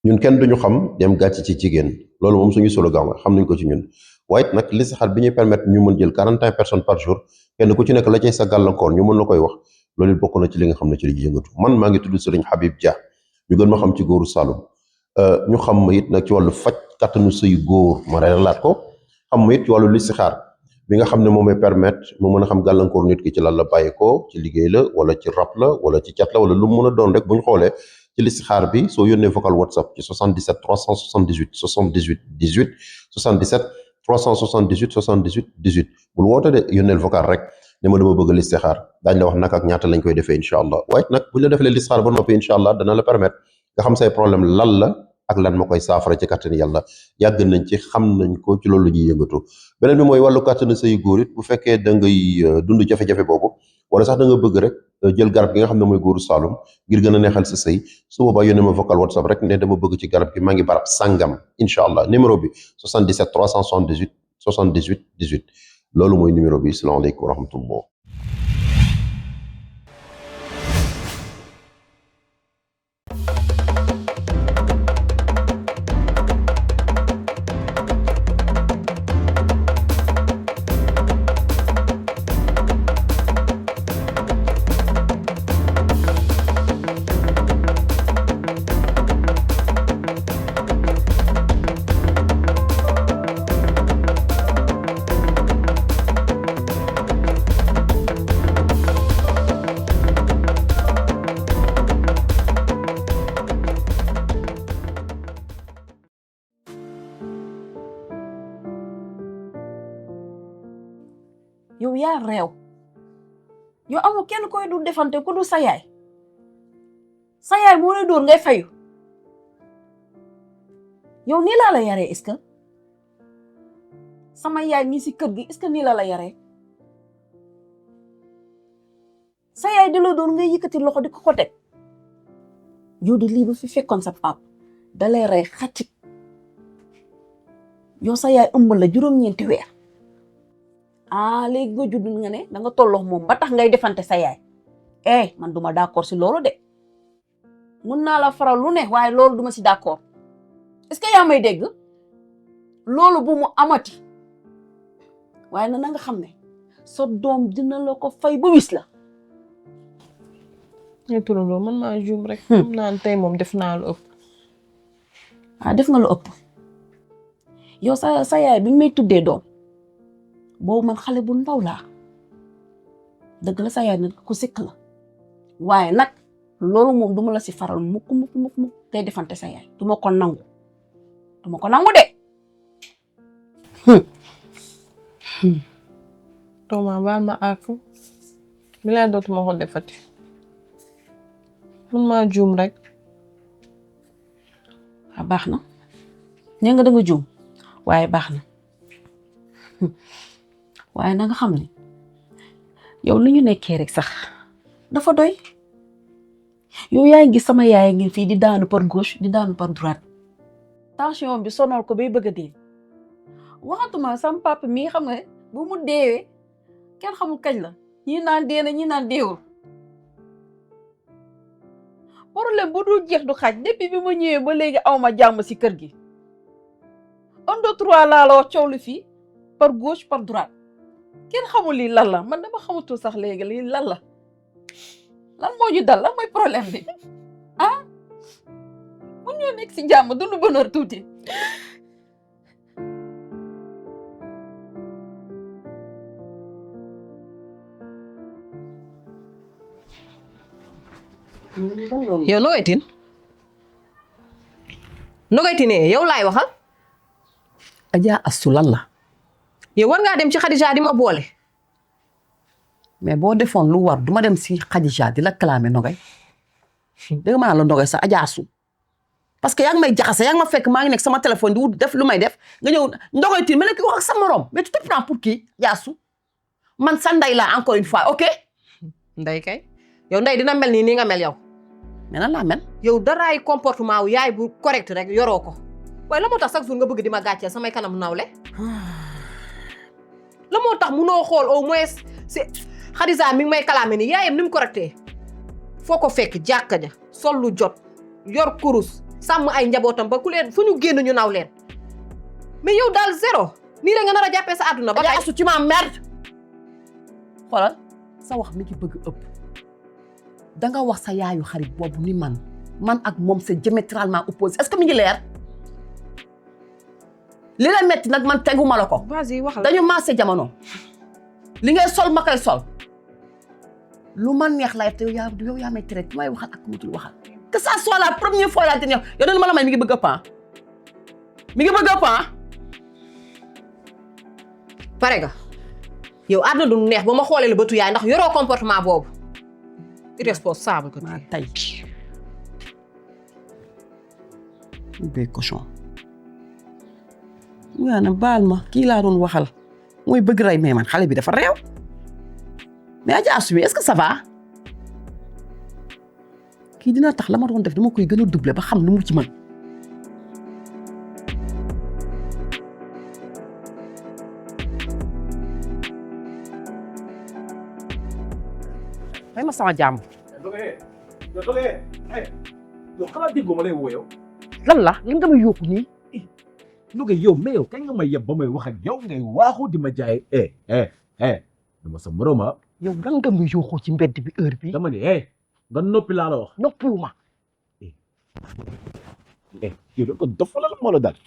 ñun kenn duñu xam dem gàcc ci jigéen loolu moom suñu slogan la xam nañ ko ci ñun waaye nag listixaar bi ñuy permettre ñu mën jël 41 personnes par jour kenn ku ci nekk la cay sa gàllankoor ñu mën la koy wax loolu it bokk na ci li nga xam ne ci li yëngatu man maa ngi tudd Serigne Habib Dia ñu gën ma xam ci góoru Saloum ñu xam ma it nag ci wàllu faj kattanu sëyu góor ma reeralaat ko xam ma it ci wàllu listixaar bi nga xam ne moom may permettre mu mën a xam gàllankoor nit ki ci lan la bàyyi ko ci liggéey la wala ci rab la wala ci cat la wala lu mu mën a doon rek bu ñu xoolee ci listixaar bi soo yónnee vocal WhatsApp ci 77 378 78 18 77 378 78 18 bul woote de yónneel vocal rek ne ma dama bëgg listixaar daañu la wax naka ak ñaata lañ koy defee incha allah waaye nag bu ñu la defalee listixaar ba noppi incha allah dana la permettre nga xam say problème lan la ak lan ma koy saafara ci kàttanu yàlla yàgg nañ ci xam nañ ko ci loolu ñuy yëngatu beneen bi mooy wàllu kàttanu say góor it bu fekkee da ngay dund jafe-jafe boobu wala sax da nga bëgg rek jël garab gi nga xam ne mooy góoru Saloum ngir gën a neexal sa sëy su boobaa yónnee ma vocal WhatsApp rek ne dama bëgg ci garab gi maa ngi barab sangam incha allah numéro bi 77 378 78 18 loolu mooy numéro bi salaamaaleykum wa rahmatullah. yow yaa réew yow amul kenn koy du defante ku du sa yaay moo lay dóor ngay fayu yow nii laa la yaree est-ce que sama yaay mii si kër gi est-ce que nii la yaree sa yaay di la dóor ngay yëkkati loxo di ko teg yow di lii ba fi fekkoon sa pap da lay rey xaccit yow sa yaay ëmb la juróom-ñeenti weer léegi nga judd nga ne da nga tolloo moom ba tax ngay defante sa yaay man duma d'accord si loolu de mun naa la faral lu ne waaye loolu duma si d'accord est-ce que yaa may dégg loolu bu mu amati waaye na nga xam ne sa doom dina la ko fay ba wis la. ñu turandoo man maa juum rek. xam naa ne tey moom def naa lu ëpp. def nga lu ëpp yow sa yaay bi may tuddee doom. boobu man xale bu ndaw laa dëgg la sa yaay nag ku sikk la waaye nag loolu moom duma la si faral mukk tey defante sa yaay duma ko nangu de. Tooma baal ma àq bi laa dootuma ko defati man maa juum rek. baax na nee nga da nga juum waaye baax na. waaye na nga xam ne yow lu ñu nekkee rek sax dafa doy yow yaa ngi gis sama yaay ngi fii di daanu par gauche di daanu par droite tension bi sonal ko bay bëgg a dee waxatuma sama papa mii xam nga bu mu deewee kenn xamul kañ la ñii naan dee na ñii naan deewul problème bu dul jeex du xaaj depuis bi ma ñëwee ba léegi aw ma jàmm si kër gi 1 2 3 laa la wax coow li fii par gauche par droite kenn xamul lii lan la man dama xamatul sax léegi lii lan la lan moo ñu dal lan mooy problème bi mun ñoo nekk si jàmm dund bonheur tuuti. yow Nogaytine yow laay waxal. Adja Astou lan la. yow war ngaa dem ci Khadija di ma boole. mais boo defoon lu war duma dem si Khadija di la clamé Nogay dégg maa la Nogay sax Adja Astou parce que yaa ngi may jaxase yaa ngi ma fekk maa ngi nekk sama téléphone di wut def lu may def nga ñëw Nogaytine ma nekk wax ak sa morom mais tu te prends pour qui Adja Astou man sa ndey laa encore une fois ok. ndey kay yow ndey dina mel nii nga mel yow. mais nan laa mel. yow daraay comportement wu yaay bu correct rek yoroo ko waaye la moo tax chaque jour nga bëgg di ma gàcceel samay kanam nawle. la moo tax munoo xool au moins si Khadija mi ngi may kalaame ni yaayam ni mu correcté foo ko fekk jàkka ja sol lu jot yor kurus sàmm ay njabootam ba ku leen fu ñu génn ñu naw leen mais yow daal zéro nii rek nga nar a jàppee sa àdduna ba Adja tey. Astou ci ma merde xoolal sa wax mi ngi bëgg ëpp danga wax sa yaayu xarit boobu ni man ak moom c'est diamétralement opposé est-ce que mi ngi leer li la metti nag man teguma la ko vas-y wax la dañu maase jamono li ngay sol ma koy sol lu ma neex lay te yow yaa may tere may waxal ak mutul waxal que ça soit la première fois la dernière yow dana ma la may mi ngi bëgg ëpp mi ngi bëgg ëpp pare nga yow àdduna du neex ba ma xoolee la bëtu yaay ndax yoroo comportement boobu irresponsable ko maa tay bee cochon yaa na baal ma kii laa doon waxal mooy bëgg rey mais man xale bi dafa réew mais Adja Astou est-ce que ça va kii dina tax la ma doon def dama koy gën a doubler ba xam lu mu ci mën may ma sama jàmm yow xanaa déggoo ma lay woo yow. lan la lan nga may yóbbu nii Louga yow mais yow kañ nga may yeb ba may wax ak yow ngay waaxu di ma jaay dama sa moroma yow lan nga may yóoxoo ci mbedd bi heure bi dama ne nga noppi laa la wax. noppiwuma yow da ko dof la moo la dal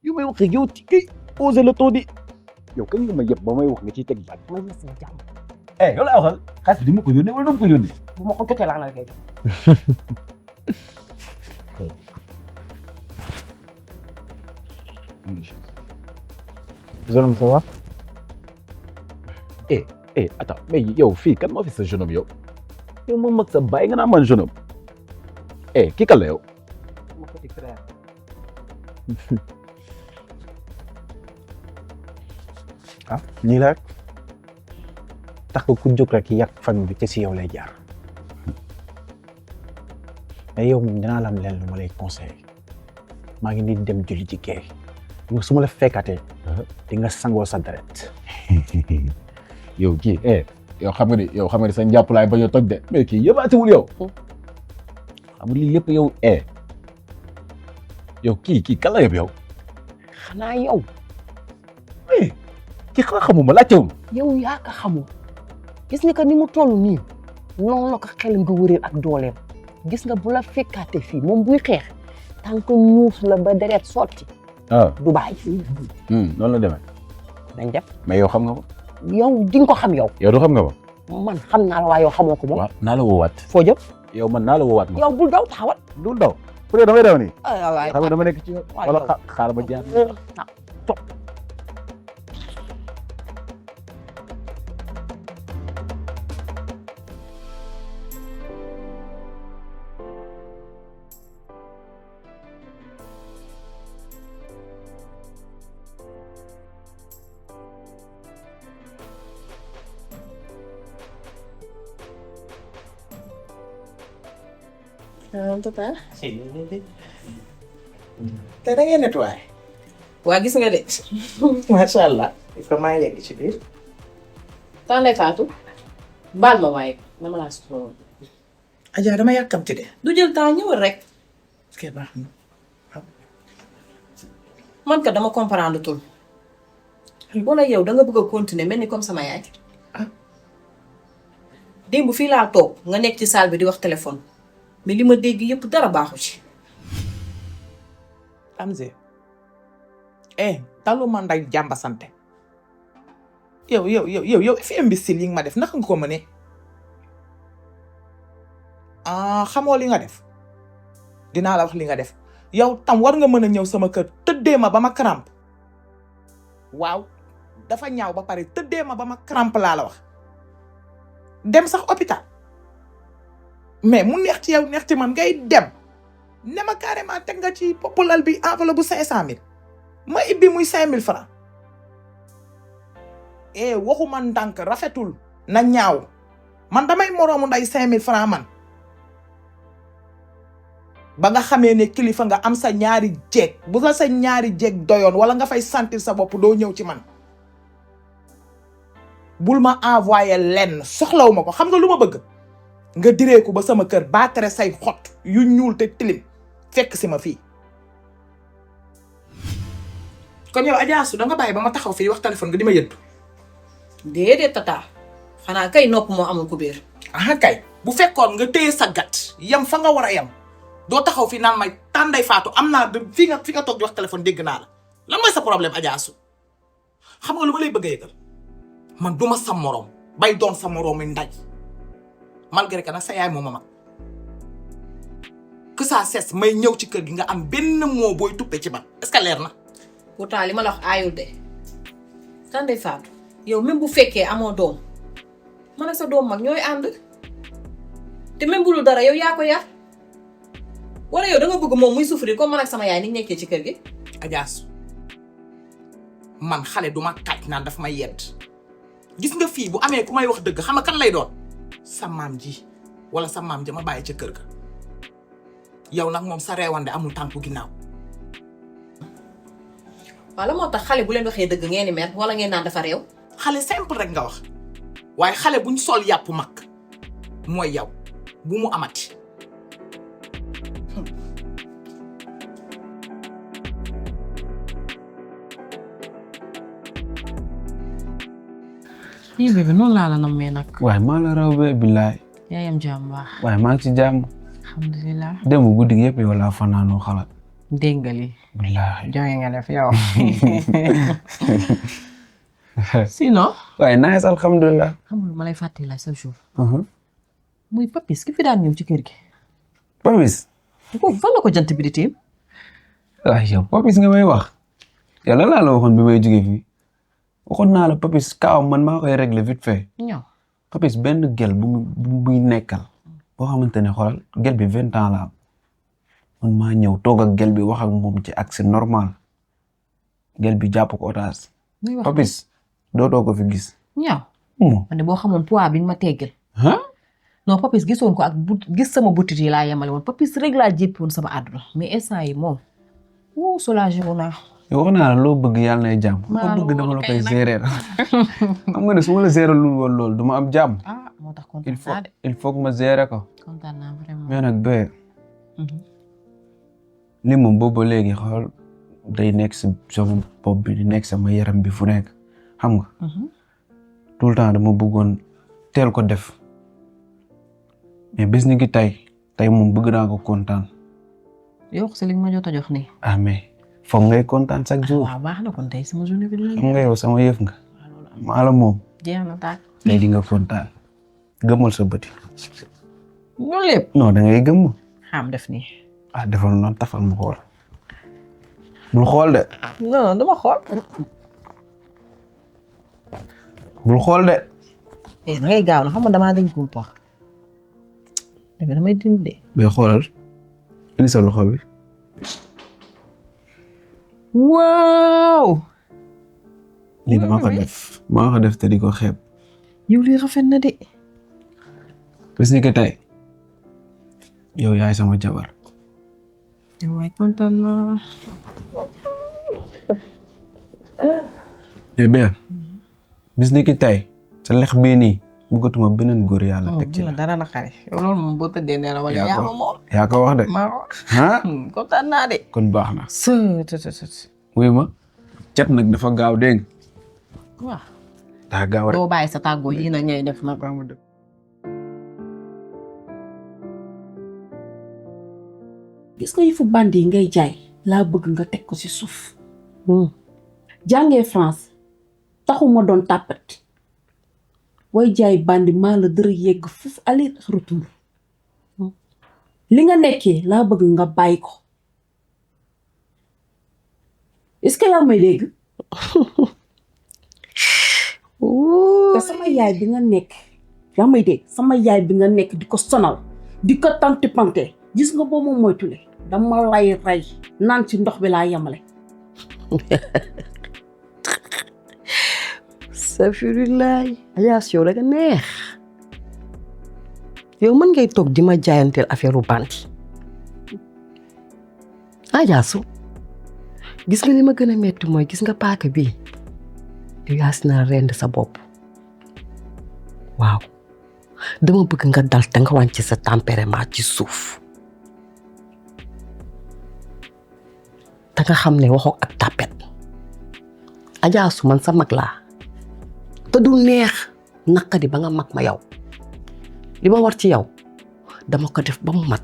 yow may wax ak yow ci kay osé la too di yow kañ nga may yeb ba may wax nga ciy teg baat. may ma sama jàmm yow laa waxal xaalis bi di ma ko yónnee wala dama ko yónnee. bu ma ko jotee laa la koy jeune homme ça va. Attends mais yow fii kan moo fi sa jeune homme yow moom mag sa bàyyi nga naa man jeune homme kii kan la yow. sama petit frère nii la rek tax ko ku jóg rek yàq famille bi te si yow lay jaar mais yow moom dinaa la am leen lu ma lay conseillé maa ngi nii dem julli ji kee su ma la fekkatee di nga sangoo sa deret yow kii yow xam nga ni sa njàpp laay bañ a toj de mais kii yëbaatiwul yow xam nga lii lépp yow yow kii kan la yëpp yow xanaa yow kii xanaa xamuma laajtewum yow yaa ko xamul gis nga ko ni mu toll nii noonu la ko xelam nga wëreel ak dooleem gis nga bu la fekkaate fii moom buy xeex tant que ñuus la ba deret sotti du bàyyi noonu la demee dañ def mais yow xam nga ko yow di nga ko xam yow du xam nga ko man xam naa la waaye yow xamoo ko moom waaw naa la woowaat foo jëm yow man naa la woowaat ma yow bul daw taxawal du daw pour yow damay daw nii waay xam nga dama nekk ci yoon wala xaar ba jaar Papa. te da ngeen nettoyé. waa gis nga de macha allah. ko maa yegg ci biir. temps lay faatu baal ma waaye dama laa soxla woon. Adja dama yàkkamti de. du jël temps ñëwal rek. ok baax na. man ka dama comprendre tul wala yow da nga bëgg a continuer mel ni comme sama yaay. démb fii laa toog nga nekk ci salle bi di wax téléphone mais li ma dégg yëpp dara baaxu ci. Amze. talu ma nday jàmba sante. yow fi imbécile yi nga ma def naka nga ko mënee. xamoo li nga def. dinaa la wax li nga def. yow tam war nga mën a ñëw sama kër tëddee ma ba ma crampe. waaw dafa ñaaw ba pare tëddee ma ba ma crampe laa la wax. dem sax hôpital. mais mu neex ci yow neex ci man ngay dem. ne ma carrément teg nga ci populal bi enveloppe bu 500000. ma ibbi muy 5000 francs. waxuma ndànk rafetul. na ñaaw. man damay moroomu nday 5000 francs man. ba nga xamee ne kilifa nga am sa ñaari jeeg bu la sa ñaari jeeg doyoon wala nga fay sentir sa bopp doo ñëw ci man. bul ma envoyé lenn soxlawu ma ko xam nga lu ma bëgg. nga direeku ba sama kër baatere say xot yu ñuul te tilim fekk si ma fii kon yow Adja Astou da nga bàyyi ba ma taxaw fii wax téléphone nga di ma yëddu. déedéet tata xanaa kay nopp moo amul ku biir. ah kay bu fekkoon nga téye sa gat yam fa nga war a yam doo taxaw fii naan may tànday faatu am naa fi nga toog di wax téléphone dégg naa la lan mooy sa problème Adja Astou xam nga lu ma lay bëgg a yëgal man du ma sa morom bay doon sa morom mi ndaj malgré que nag sa yaay moom a mag que ça cesse may ñëw ci kër gi nga am benn moo booy tuppee ci man est-ce que leer na. pourtant li ma la wax aayul de tànday faatu yow même bu fekkee amoo doom man ak sa doom mag ñooy ànd te même bu dul dara yow yaa ko yar wala yow da nga bëgg moom muy souffrir comme man ak sama yaay ni nekkee ci kër gi. Adja Astou man xale du ma kaaj naan daf may yedd gis nga fii bu amee ku may wax dëgg xam nga kan lay doon sa maam ji wala sa maam ja ma bàyyi ca kër ga yow nag moom sa reewande amul tànku ginnaaw. waaw la moo tax xale bu leen waxee dëgg ngeen di mer wala ngeen naan dafa réew. xale simple rek nga wax waaye xale buñ sol yàpp mag mooy yow bu mu amati. lii bébé noonu laa la nammee nag. waaye maa la raw be billaay. yaayam jàmm baax. waaye maa ngi ci jàmm. alhamdulilah. démb guddi gi yëpp yow laa fanaanoo xalaat. dégg nga lii. billaay. joxe nga def yow. sinon. waaye nice alhamdulilah. xam nga lu ma lay fàttali la chaque jour. muy papis ki fi daan ñëw ci kër gi. Papis. kooku fan la ko jant bi di tiim. waaye yow Papis nga may wax. yow lan laa la waxoon bi may jógee fii. waxoon naa la Papis kaaw man maa koy régler vite fait. ñëw. Papis benn gel bu muy nekkal. boo xamante ne xoolal gel bi 20 ans la am. man maa ñëw toog ak gel bi wax ak moom ci accès normal. gel bi jàpp ko otage. muy wax Papis dootoo ko fi gis. ñëw. moom. man de boo xamoon poids bi ma teggal. ah. non papis gisoon ko ak gis sama butit yi laa yemale woon papis rek laa jéppi woon sama àdduna mais instant yi moom wuu soulagé wu naa. yow wax naa la loo bëgg yàlla nay jàmm. maa loo bëgg dama la koy gérer. xam nga ne su ma la gérer lu woon loolu du ma am jàmm. ah moo tax kontaan naa de. il faut que ma gérer ko. kontaan naa vraiment. mais nag bee. li moom boobu ba léegi xool day nekk si sama bopp bi di nekk sama yaram bi fu nekk xam nga. tout le temps dama bëggoon teel ko def. mais bés ni ki tey moom bëgg naa ko kontaan. yow si li nga ma jot a jox nii. ah mais foog ngay kontaan chaque jour. waaw baax na kon tey sama journée bi dina. xam nga yow sama yëf nga. maa la moom. jeex na taag. tey di nga kontaan. gëmmal sa bëti. loolu lépp. non da ngay gëmm. xam def nii. ah defal noonu tafal mu xool. bul xool de. non dama xool. bul xool de. da ngay gaaw na xam nga damaa dañ kumpa. damay dindi. mais xoolal. indi sa loxo bi. waaw. lii dama ko def. maa ko def te di ko xeeb. yow lii rafet na de. bés ni que tey. yow yaay sama jabar. yow waay kontaan naa. bien. bés ni que tey. sa lex bii nii. bëggatuma beneen góor yàlla teg ci la. dara na xare. yow loolu moom boo tëddee ne la wala yaa ma moom. yaa ko wax de. maa ko. ah. kontaan naa de. kon baax na. së. wuy ma. cat nag dafa gaaw dégg nga. waaw. daa gaaw rek. doo bàyyi sa tàggoo yi nag ngay def nag. gis nga yëfu bandi yi ngay jaay laa bëgg nga teg ko ci suuf. jàngee France taxuma doon tàppat way jaay bandi maa la dër yegg foofu aller retour li nga nekkee laa bëgg nga bàyyi ko est-ce que yaa may dégg. te sama yaay bi nga nekk yaa may dégg sama yaay bi nga nekk di ko sonal di ko tanti pante gis nga boo ma moytule dama lay rey naan ci ndox bi laa yemale. safirilaay ayaas yow da nga neex yow mën ngay toog di ma jaayanteel affaire u bandi ayaasu gis nga li ma gën a metti mooy gis nga paaka bii yow yaa si na rend sa bopp waaw dama bëgg nga dal te nga wànc sa tempérament ci suuf nga xam ne waxoo ak tàppet Adja Astou man sa mag laa te du neex naqadi ba nga mag ma yow li ma war ci yow dama ko def ba mu mat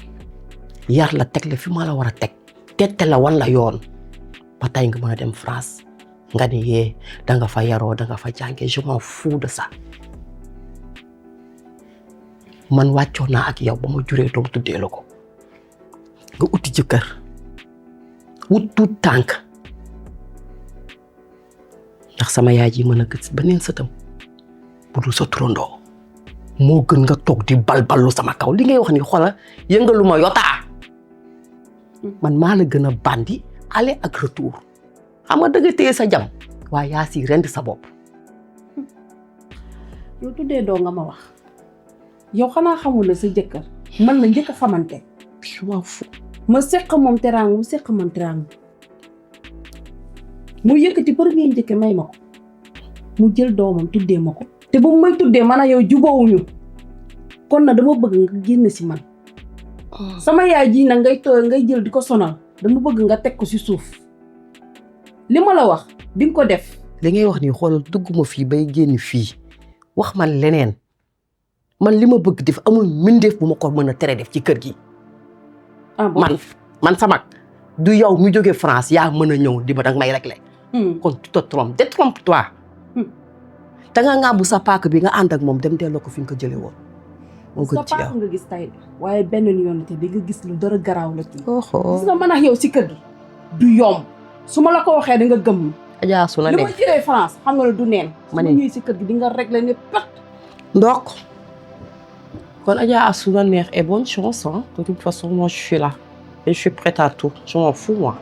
yar la teg la fi ma la war a teg tette la wan la yoon ba tey nga mën a dem France nga ne yee danga fa yaroo danga fa jànge je m'en fous de ça man wàccoo naa ak yow ba ma juree doom tuddee la ko nga uti jëkkër wut tuut tànk ndax sama yaay ji mën a gis beneen sëtam bu dul sa turandoo moo gën nga toog di balballu sama kaw li ngay wax ni xoolal yëngalu ma yotaa man maa la gën a bandi aller ak retour xam nga dëgg téye sa jam waaye yaa si rend sa bopp. yow tuddee doo nga ma wax yow xanaa xamul ne sa jëkkër man la njëkk a xamante ma seq moom teraanga mu seq man teraanga mu yëkkati premier njëkk may ma ko mu jël doomam tuddee ma ko te bu may tuddee man a yow jubóowuñu kon na dama bëgg nga génn si man sama yaay ji nag ngay tooy ngay jël di ko sonal dama bëgg nga teg ko si suuf li ma la wax di nga ko def. li ngay wax nii xoolal dugguma fii bay génn fii wax man leneen man li ma bëgg def amul mbindeef bu ma ko mën a tere def ci kër gi. man sa mag du yow mi jógee France yaa mën a ñëw di ma danga may régler. kon tu te trompes détrompe-toi. te nga ngàmbu sa paak bi nga ànd ak moom dem delloo ko fi nga ko jëlee woon. moo gën ci yow sa paak nga gis tey waaye benn yoon te bi nga gis lu dara garaaw la kii. gis nga mën ak yow si kër gi du yomb su ma la ko waxee da nga gëm. Adja Astou na li ma jëlee France xam nga ne du neen. ma ne ñuy si kër gi di nga régler ne pat. ndok kon Adja Astou na neex et bonne chance hein. De toute façon moi je suis là et je suis prête à tout je m'en fous moi.